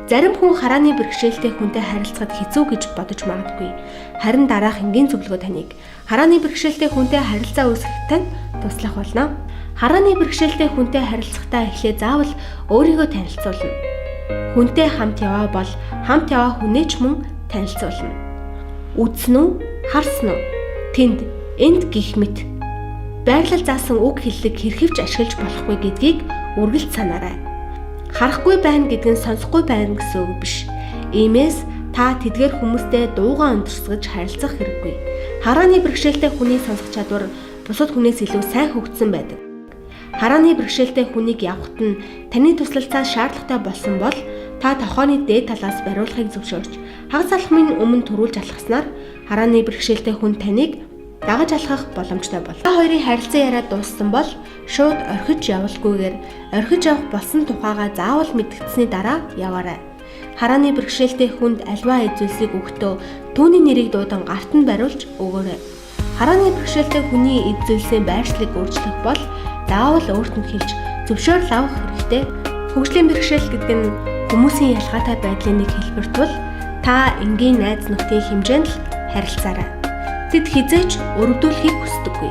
Зарим хүн харааны бэрхшээлтэй хүнтэй харилцахад хэцүү гэж бодож магадгүй. Харин дараах энгийн зөвлөгөө таныг харааны бэрхшээлтэй хүнтэй харилцаа үүсгэхэд тань туслах болно. Харааны бэрхшээлтэй хүнтэй харилцахдаа эхлээ заавал өөрийгөө танилцуулна. Хүнтэй хамт яваа бол хамт яваа хүнээ ч мөн танилцуулна. Үзсэн үү? Харсан уу? Тэнд, энд гих мэт байрлал заасан үг хэллэг хэрхэвч ашиглаж болохгүй гэдгийг үргэлж санаарай. Харахгүй байна гэдэг нь сонсохгүй байна гэсэн үг биш. Иймээс та тэдгээр хүмүүстэй дуугаа өндөрлөж харилцах хэрэггүй. Харааны бэрхшээлтэй хүний сонсох чадвар бусад хүнээс илүү сайн хөгжсөн байдаг. Харааны бэрхшээлтэй хүнийг явахад нь таны туслалцаа шаардлагатай болсон бол та тохойны дээд талаас бариулахыг зөвшөөрч хагас алхмын өмнө түрүүлж алхаснаар харааны бэрхшээлтэй хүн таныг дагаж алхах боломжтой болно. Та хоёрын харилцан яриа дууссан бол шууд орхиж явалгүйгээр орхиж явах болсон тухайгаа заавал мэдэгдсэний дараа яваарай. Харааны бэрхшээлтэй хүнд аливаа эд зүйлсийг өгөхдөө түүний нэрийг дуудан гарт нь бариулж өгөөрэй. Харааны бэрхшээлтэй хүний эд зүйлсийн байршлыг өөрчлөх бол заавал өөрт нь хэлж зөвшөөрөл авах хэрэгтэй. Хөгжлийн бэрхшээл гэдэг нь хүмүүсийн ялгаатай байдлын нэг хэлбэр тул та энгийн найз нөхдийн хэмжээнд л харилцаарай. Тэд хэзээ ч өрөвдүүлэхийг хүсдэггүй.